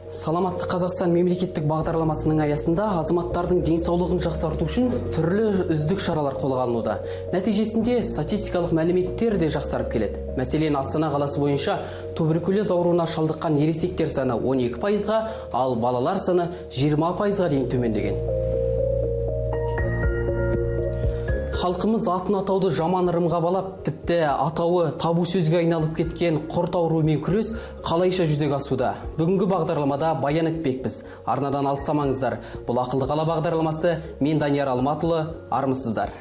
Саламатты Қазақстан мемлекеттік бағдарламасының аясында азаматтардың денсаулығын жақсарту үшін түрлі үздік шаралар қолға алынуда. Нәтижесінде статистикалық мәліметтер де жақсарып келеді. Мәселен, Астана қаласы бойынша туберкулез ауруына шалдыққан ересектер саны 12%-ға, ал балалар саны 20%-ға дейін төмендеген. Халқымыз атын атауды жаман ырымға балап, тіпті атауы табу сөзге айналып кеткен құрт ауруымен күрес қалайша жүзеге асуда? Бүгінгі бағдарламада баян етпекпіз. Арнадан алыстамаңыздар. Бұл Ақылды қала бағдарламасы. Мен Данияр Алматұлы. Армысыздар.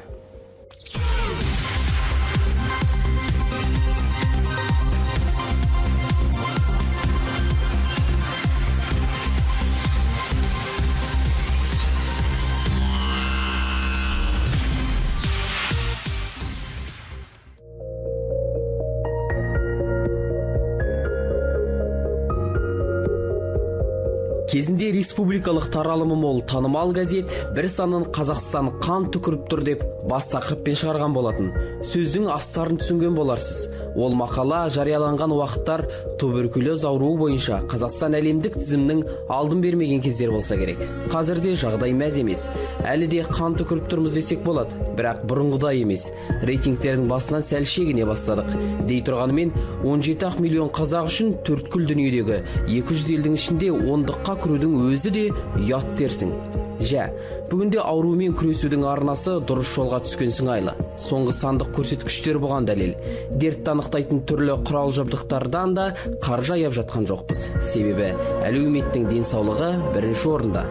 Кезінде республикалық таралымы мол танымал газет бір санын «Қазақстан қан түкіріп тұр» деп бас тақырыппен шығарған болатын. Сөздің астарын түсінген боларсыз. Ол мақала жарияланған уақыттар туберкулез ауруы бойынша Қазақстан әлемдік тізімнің алдын бермеген кездер болса керек. Қазірде жағдай мәз емес. Әлі де қан түкіріп тұрмыз десек болады, бірақ бұрынғыдай емес. Рейтингтердің басынан сәл шегіне бастадық. Дей тұрғанымен 17 миллион қазақ үшін төрткүл дүниедегі 200 елдің ішінде ондыққа кірудің өзі де ұят дерсің. Жә, бүгінде аурумен күресудің арнасы дұрыс жолға түскен сыңайлы. Соңғы сандық көрсеткіштер бұған дәлел. Дертті анықтайтын түрлі құрал жабдықтардан да қаржы аяп жатқан жоқпыз. Себебі әлеуметтің денсаулығы бірінші орында.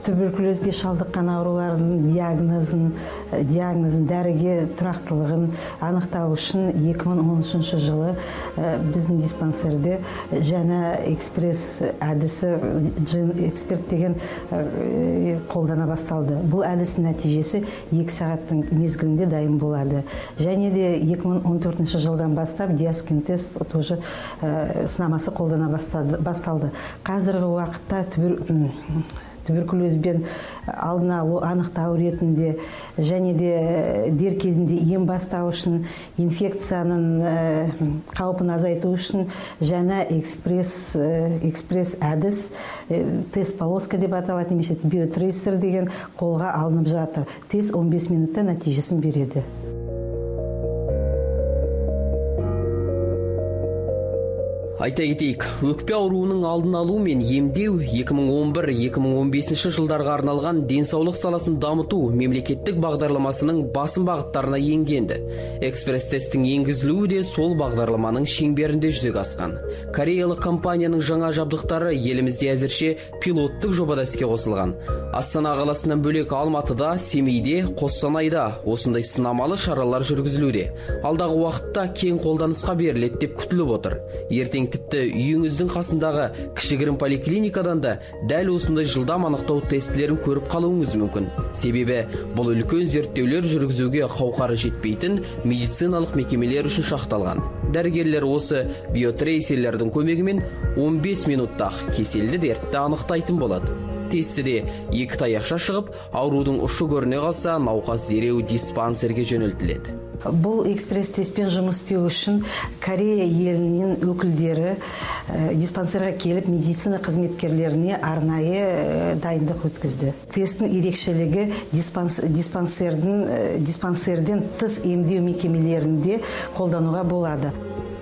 Туберкулезге шалдыққан аурулардың диагнозын, дәріге тұрақтылығын анықтау үшін 2013 жылы біздің диспансерде жаңа экспресс әдісі, GeneXpert деген, қолдана басталды. Бұл әдістің нәтижесі 2 сағаттың мезгілінде дайын болады. Және де 2014 жылдан бастап Диаскин тест тоже сынамасы қолдана басталды. Қазіргі уақытта туберкулезбен алдын алу, анықтау ретінде және де дер кезінде ем бастау үшін, инфекцияның қаупін азайту үшін жаңа экспресс әдіс, тест полоска деп аталады немесе биотрейсер деген, қолға алынып жатыр. Тест 15 минутта нәтижесін береді. Айта кетейік, өкпе ауруының алдын алу мен емдеу 2011-2015 жылдарға арналған денсаулық саласын дамыту мемлекеттік бағдарламасының басым бағыттарына енгенді. Экспресс-тесттің енгізілуі де сол бағдарламаның шеңберінде жүзеге асқан. Кореялық компанияның жаңа жабдықтары елімізде әзірше пилоттық жобада іске қосылған. Астана қаласынан бөлек Алматыда, Семейде, Қостанайда осындай сынамалы шаралар жүргізілуде. Алдағы уақытта кең қолданысқа беріледі деп күтіліп отыр. Ертең тіпті үйіңіздің қасындағы кішігірім поликлиникадан да дәл осындай жылдам анықтау тестілерін көріп қалуыңыз мүмкін. Себебі бұл үлкен зерттеулер жүргізуге қауқары жетпейтін медициналық мекемелер үшін шақталған. Дәрігерлер осы биотрейсерлердің көмегімен 15 минутта кеселді дертті анықтайтын болады. Тестіде екі таяқша шығып, аурудың ұшы көріне қалса, науқас дереу диспансерге жөнелтіледі. Бұл экспресс тестпен жұмыс істеу үшін Корея елінің өкілдері диспансерге келіп, медицина қызметкерлеріне арнайы дайындық өткізді. Тесттің ерекшелігі диспансерден тыс емдеу мекемелерінде қолдануға болады.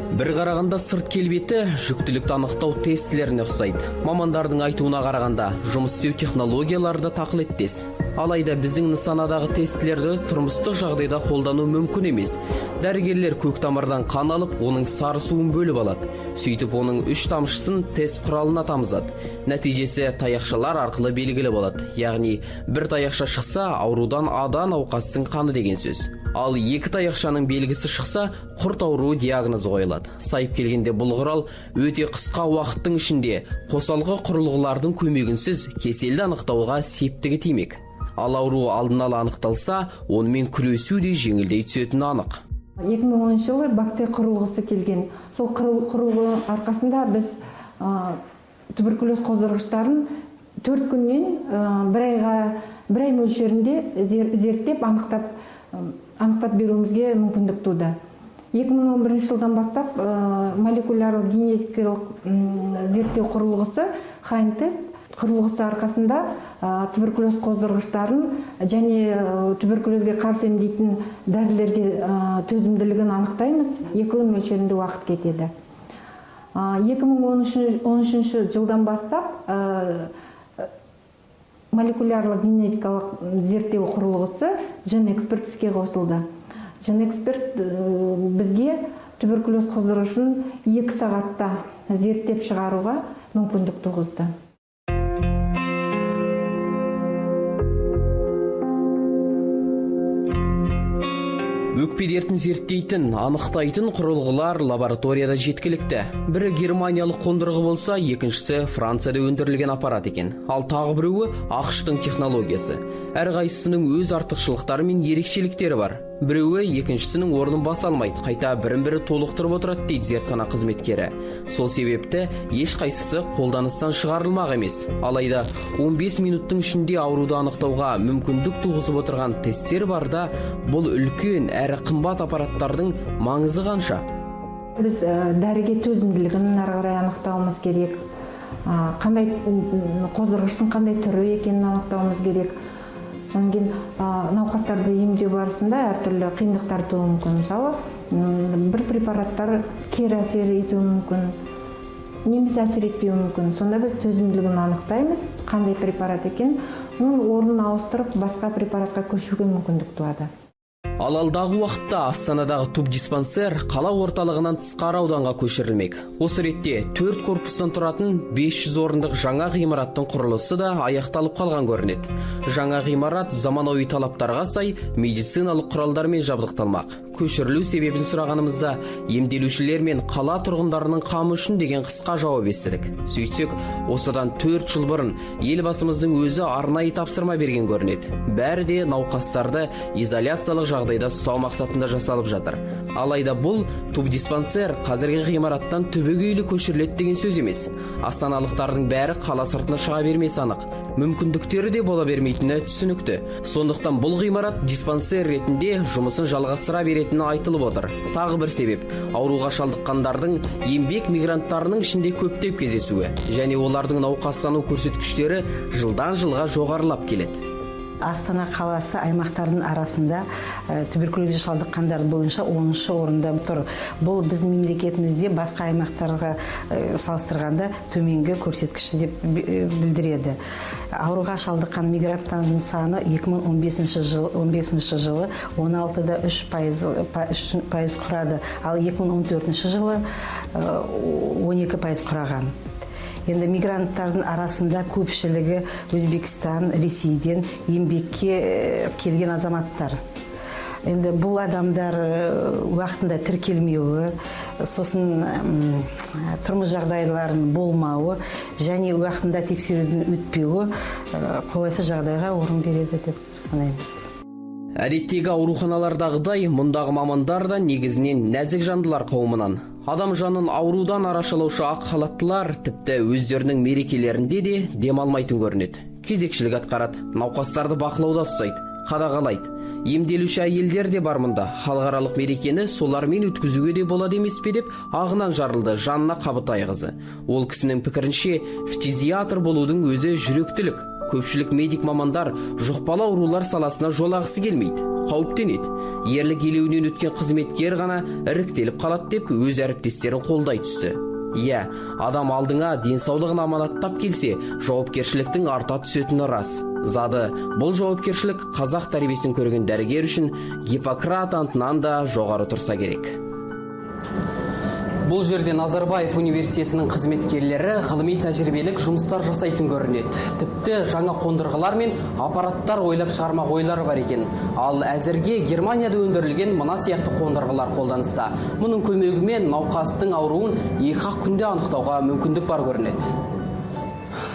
Бір қарағанда сырт келбеті жүктілікті анықтау тестілеріне ұқсайды. Мамандардың айтуына қарағанда, жұмыс істеу технологиялары да тақылеттес. Алайда біздің нысанадағы тестілерді тұрмыстық жағдайда қолдану мүмкін емес. Дәрігерлер көк тамырдан қан алып, оның сары суын бөліп алады. Сөйтіп оның үш тамшысын тест құралына тамызады. Нәтижесі таяқшалар арқылы белгілі болады. Яғни бір таяқша шықса, аурудан ада науқастың қаны деген сөз. Ал екі таяқшаның белгісі шықса, құрт ауруы диагнозы қойылады. Сайып келгенде, бұл құрал өте қысқа уақыттың ішінде қосалқы құрылғылардың көмегінсіз кеселді анықтауға септігі тимек. Ал ауру алдын ала анықталса, онымен күресу де жеңілдей түсетіні анық. 2010 жылы Бактек құрылғысы келген. Сол құрылғы арқасында біз туберкулез қоздырғыштарын 4 күннен бір айға, бір ай мөлшерінде зерттеп, анықтап беруімізге мүмкіндік туды. 2011 жылдан бастап молекулярлық генетикалық зерттеу құрылғысы Хайн-тест құрылғысы арқасында туберкулез қоздырғыштарын және туберкулезге қарсы емдейтін дәрілерге төзімділігін анықтаймыз. 2 күн мөлшерінде уақыт кетеді. 2013 жылдан бастап молекулярлық генетикалық зерттеу құрылғысы GeneXpert іске қосылды. GeneXpert бізге туберкулез қоздырғышын 2 сағатта зерттеп шығаруға мүмкіндік туғызды. Өкпе дертін зерттейтін, анықтайтын құрылғылар лабораторияда жеткілікті. Бірі германиялық қондырғы болса, екіншісі Францияда өндірілген аппарат екен. Ал тағы біреуі АҚШ-тың технологиясы. Әрқайсысының өз артықшылықтары мен ерекшеліктері бар. Біреуі екіншісінің орнын баса алмайды, қайта бірін-бірі толықтырып отырады дейді зертхана қызметкері. Сол себепті ешқайсысы қолданыстан шығарылмақ емес. Алайда 15 минуттың ішінде ауруды анықтауға мүмкіндік туғызып отырған тесттер барда бұл үлкен әрі қымбат аппараттардың маңызы қанша? Біз дәріге төзімділігін ары қарай анықтауымыз керек. Қандай қоздырғыштың қандай түрі екенін анықтауымыз керек. Содан кейін науқастарды емдеу барысында әртүрлі қиындықтар тууы мүмкін. Мысалы, бір препараттар кері әсер етуі мүмкін, немесе әсер етпеуі мүмкін. Сонда біз төзімділігін анықтаймыз, қандай препарат екен, оның орнын ауыстырып басқа препаратқа көшуге мүмкіндік туады. Ал алдағы уақытта Астанадағы тубдиспансер қала орталығынан тысқары ауданға көшірілмек. Осы ретте 4 корпустан тұратын 500 орындық жаңа ғимараттың құрылысы да аяқталып қалған көрінеді. Жаңа ғимарат заманауи талаптарға сай медициналық құралдармен жабдықталмақ. Көшірілу себебін сұрағанымызда емделушілер мен қала тұрғындарының қамы үшін деген қысқа жауап естідік. Сөйтсек, осыдан 4 жыл бұрын елбасымыздың өзі арнайы тапсырма берген көрінеді. Бәрі де науқастарды изоляциялық жағдайда ұстау мақсатында жасалып жатыр. Алайда бұл тубдиспансер қазіргі ғимараттан түбегейлі көшіріледі деген сөз емес. Астаналықтардың бәрі қала сыртына шыға бермесі анық. Мүмкіндіктері де бола бермейтіні түсінікті. Сондықтан бұл ғимарат диспансер ретінде жұмысын жалғастыра беретіні айтылып отыр. Тағы бір себеп ауруға шалдыққандардың еңбек мигранттарының ішінде көптеп кездесуі және олардың науқастану көрсеткіштері жылдан жылға жоғарылап келеді. Астана қаласы аймақтардың арасында туберкулезге шалдыққандар бойынша 10-шы орында тұр. Бұл біздің мемлекетімізде басқа аймақтарға салыстырғанда төменгі көрсеткіші деп білдіреді. Ауруға шалдыққан мигранттардың саны 2015 жылы 16,3% құрады, ал 2014 жылы 12% құраған. Енді мигранттардың арасында көпшілігі Өзбекстан, Ресейден еңбекке келген азаматтар. Енді бұл адамдар уақытында тіркелмеуі, сосын тұрмыс жағдайларының болмауы және уақытында тексерудің өтпеуі қолайсыз жағдайға орын береді деп санаймыз. Әдеттегі ауруханалардағыдай мұндағы мамандар да негізінен нәзік жандылар қауымынан. Адам жанын аурудан арашалаушы ақ халаттылар тіпті өздерінің мерекелерінде де демалмайтын көрінеді. Кезекшілік атқарады, науқастарды бақылауда ұстайды, қадағалайды. Емделуші әйелдер де бар мұнда. Халықаралық мерекені солармен өткізуге де болады емес пе деп ағынан жарылды Жанна Қабытайқызы. Ол кісінің пікірінше, фтизиатр болудың өзі жүректілік. Көпшілік медик мамандар жұқпалы аурулар саласына жолағысы келмейді, қауіптенеді. Ерлік елеуінен өткен қызметкер ғана іріктеліп қалады деп өз әріптестерін қолдай түсті. Иә, адам алдыңа денсаулығын аманаттап келсе, жауапкершіліктің арта түсетіні рас. Зады, бұл жауапкершілік қазақ тәрбиесін көрген дәрігер үшін Гиппократ антынан да жоғары тұрса керек. Бұл жерде Назарбаев университетінің қызметкерлері ғылыми тәжірибелік жұмыстар жасайтын көрінеді. Тіпті жаңа қондырғылар мен аппараттар ойлап шығармақ ойлары бар екен. Ал әзірге Германияда өндірілген мына сияқты қондырғылар қолданыста. Мұның көмегімен науқастың ауруын 2-ақ күнде анықтауға мүмкіндік бар көрінеді.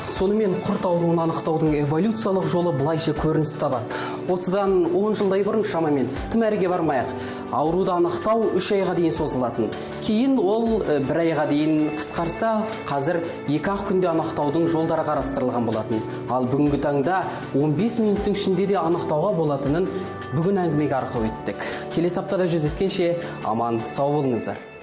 Сонымен құрт ауруын анықтаудың эволюциялық жолы былайша көрініс табады. Осыдан 10 жылдай бұрын шамамен, тым әріге бармай-ақ, ауруды анықтау 3 айға дейін созылатын. Кейін ол бір айға дейін қысқарса, қазір 2-ақ күнде анықтаудың жолдары қарастырылған болатын. Ал бүгінгі таңда 15 минуттың ішінде де анықтауға болатынын бүгін әңгімеге арқау еттік. Келесі аптада жүздескенше аман сау болыңыздар.